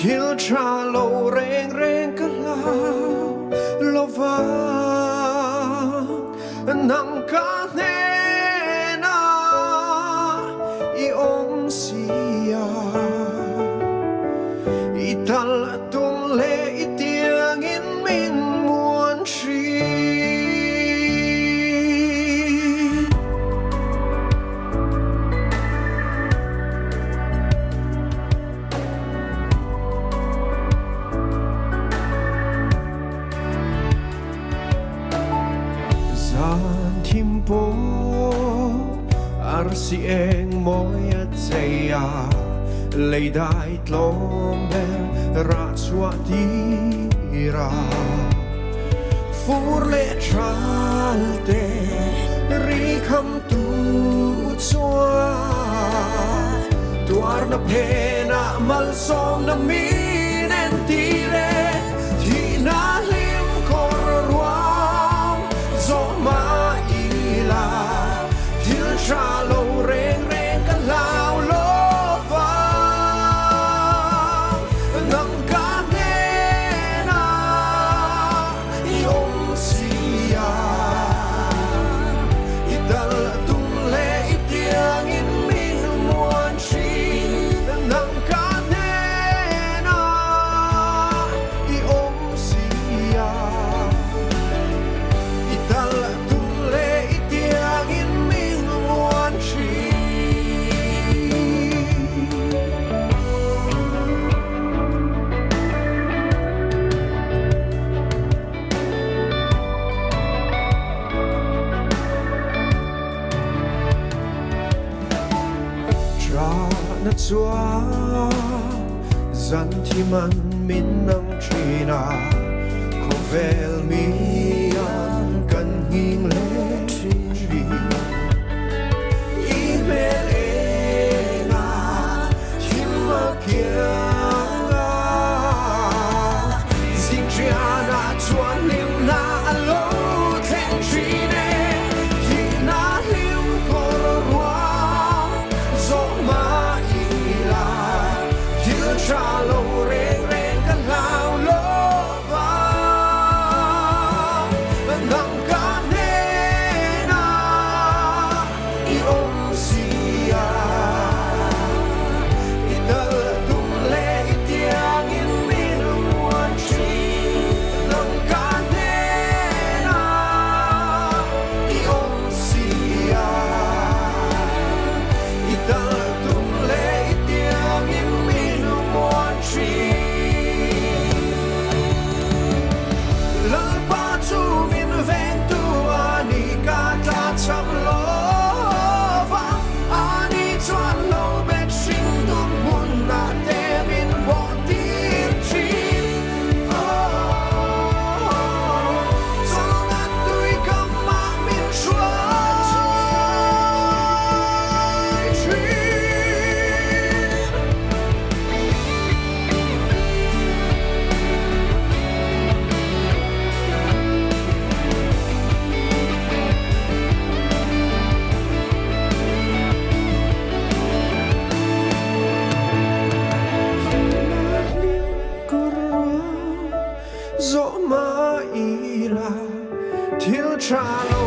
Thil tha lo reng reng ka hlau lova, nang ka hnena i awm sia. I tal tum leh i tiangin min muan thin. Zan thim pawh arsi eng mawi a chei a, lei dai tlawm ber rah chhuah tir a. Fur leh thal te ri kham tu chuan tuarna phenah malsawmna min entir e. Thihna hlim kawr ruam zawh mah ila, thil tha lo reng reng ka hlau lo vang. Nang ka hnenah i awm sia, i dal tum leh i tiangin min muan thin. Nang ka hnenah i awm sia, i dal tum leh i tiangin min muan thin. Tha na chuan zan thiman min nang thin a, khawvel mi an kan nghing leh thin. I hmel enga thim a kiang a, zing thianah chuan hlimna a lo thleng thin e. Thihna hlim kawr ruang zawh mah ila, thil tha lo reng reng ka hlau lo vang. Nang ka hnenah i awm sia, i dal tum leh i tiangin min muan thin. Nang ka hnenah i awm sia, i dal tum leh i tiangin min muan thin. Lalpa chu min vengtu a ni, ka tla cham lo va, a ni chuan lo bet hring tum hmunah te min bawh tir thin. Oh, chawlhna tui kamah min hruai thin. Zawh mah ila thil tha lo.